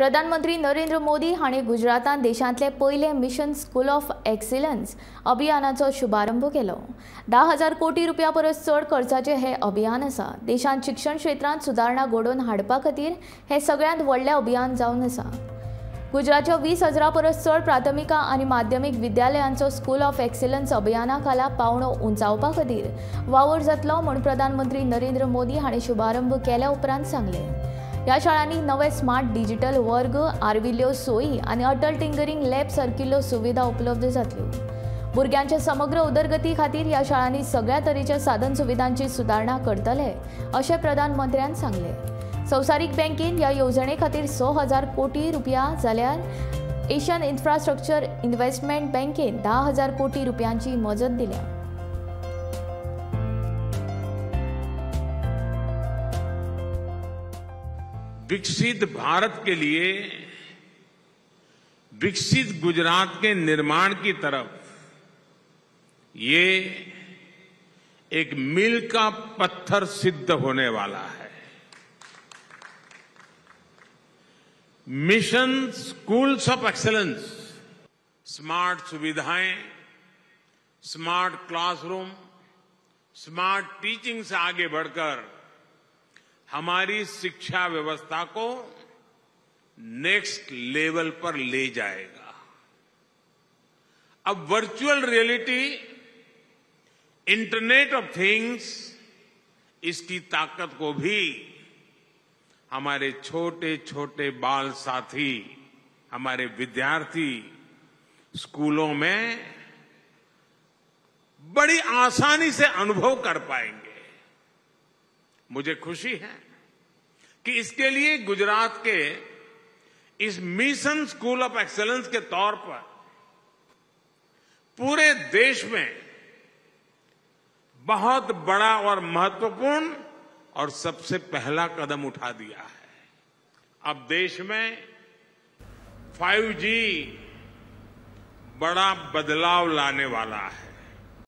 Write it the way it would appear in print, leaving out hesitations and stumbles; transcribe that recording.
प्रधानमंत्री नरेंद्र मोदी हांणी गुजरातान देशांतले पयले मिशन स्कूल ऑफ एक्सिलन्स अभियानाचो शुभारंभ केलो. 10,000 कोटी रुपया परस चड खर्चाचे हे अभियान आसा. देशांत शिक्षण क्षेत्रांत सुदारणा घडोवन हाडपा खातीर हे सगळ्यांत व्हडलें अभियान जावन आसा. गुजरातच्या 20,000 परस चड प्राथमिक आनी माध्यमीक विद्यालयांचो स्कूल ऑफ एक्सिलन्स अभियाना खाला पावणो उंचावपा खातीर वावर जातलो म्हूण प्रधानमंत्री नरेंद्र मोदी हांणी शुभारंभ केल्या उपरांत सांगलें. ह्या शाळांनी नवे स्मार्ट डिजिटल वर्ग, आर्विल्ल्यो सोयी आनी अटल टिंकरिंग लॅब सारकिल्ल्यो सुविधा उपलब्ध जातल्यो. भुरग्यांच्या समग्र उदरगती खातीर ह्या शाळांनी सगळ्या तरेच्या साधन सुविधांची सुदारणा करतले अशें प्रधानमंत्र्यान सांगलें. संवसारीक बँकेन ह्या येवजणे खातीर 6,000 कोटी रुपया जाल्यार एशियन इन्फ्रास्ट्रक्चर इन्व्हेस्टमेंट बँकेन 10,000 कोटी रुपयांची मजत दिल्या. विकसित भारत के लिए विकसित गुजरात के निर्माण की तरफ ये एक मील का पत्थर सिद्ध होने वाला है. Mission schools of excellence, smart सुविधाएं, स्मार्ट क्लासरूम, स्मार्ट टीचिंग से आगे बढ़कर हमारी शिक्षा व्यवस्था को नेक्स्ट लेवल पर ले जाएगा. अब virtual reality, internet of things, इसकी ताकत को भी हमारे छोटे छोटे बाल साथी, हमारे विद्यार्थी स्कूलों में बड़ी आसानी से अनुभव कर पाएंगे. मुझे खुशी है कि इसके लिए Gujarat K is mission school of excellence K तौर पर पूरे देश में बहुत बड़ा और महत्वपूर्ण और सबसे पहला कदम उठा दिया है. अब देश में 5G बड़ा बदलाव लाने वाला है.